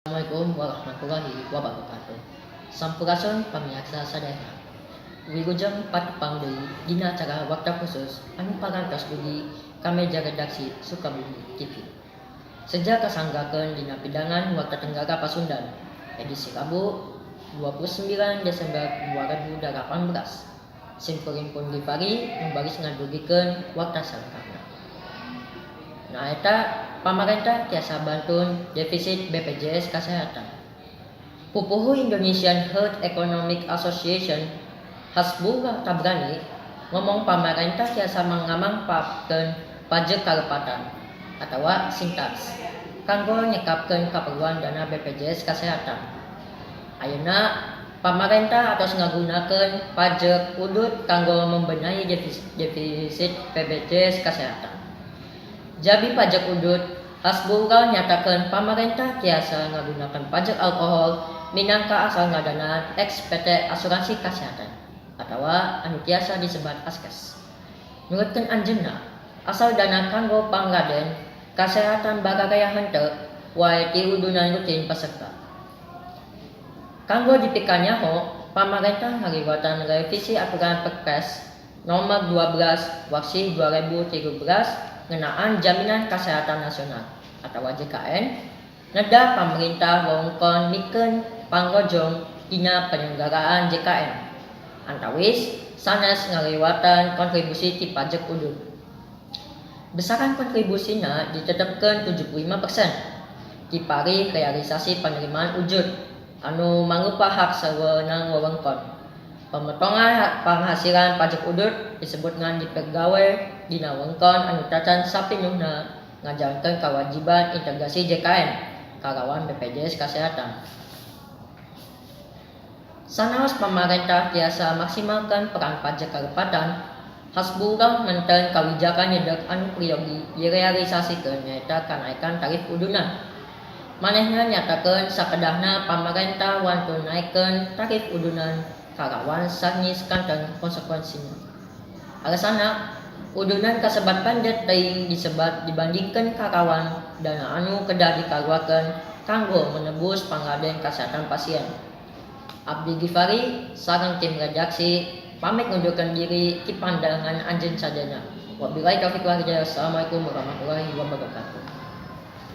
Assalamualaikum warahmatullahi wabarakatuh. Sampurasun pamiarsa sadayana. Wilujeng patepang deui dina acara Warta Khusus anu parantos dugi ka meja redaksi Sukabumi TV. Seja kasanggakeun dina pidangan Warta Tenggara Pasundan edisi Rabu 29 Desember 2018. Simkuring pun Gifari nu baris ngadugikeun warta salengkapna. Nyaeta pamarentah tiasa bantun defisit BPJS Kesehatan. Pupuhu Indonesian Health Economic Association Hasbullah Tabrani ngomong pamarentah tiasa ngamangpaatkeun pajek kalepatan atawa sin tax kanggo nyekapkeun kaperluan dana BPJS Kesehatan. Ayeuna pamarentah atos ngagunakeun pajek udud kanggo membenahi defisit BPJS Kesehatan. Jabi pajek udud, Hasbullah nyatakeun pamarentah tiasa ngagunakeun pajek alkohol minangka asal ngadanaan eks PT Asuransi Kesehatan atawa anu tiasa disebat Askes. Nurutkeun anjeunna, asal dana kanggo pangraden kasehatan bararaya henteu wae ti udunan rutin peserta. Kanggo dipikanyaho, pamarentah ngaliwatan revisi aturan Perpres Nomor 12 Warsih 2013 ngeunaan Jaminan Kesehatan Nasional atawa JKN neda pamarentah wewengkon mikeun pangrojong dina penyelenggaraan JKN antawis sanes ngaliwatan kontribusi ti pajek udud. Besaran kontribusina ditetepkeun 75% ti pari realisasi penerimaan ujud anu mangrupa hak sawewenang wewengkon. Pemotongan penghasilan pajak udud disebut ngan dipegawe dina wewengkon anu tacan sapinuhna ngajalankeun kawajiban integrasi JKN kalawan BPJS Kesehatan. Sanaos pamarentah tiasa maksimalkeun peran pajak kalepatan, Hasbullah nenten kawijakan nyedek anu peryogi direalisasikeun, nyaeta kanaekan tarif udunan. Manehna nyatakeun sakedahna pamarentah wantun naekkeun tarif udunan kalawan sarnyis kanten konsekuensina. Alasanna, udunan kasebat pendek teuing disebat dibandingkeun kalawan dana anu kedah dikaluarkeun kanggo menebus pangraden kasehatan pasien. Abdi Gifari sareng tim redaksi pamit ngundurkeun diri ti pandangan anjeun sadayana. Wabillahi taufiq wal hidayah. Wassalamualaikum warahmatullahi wabarakatuh.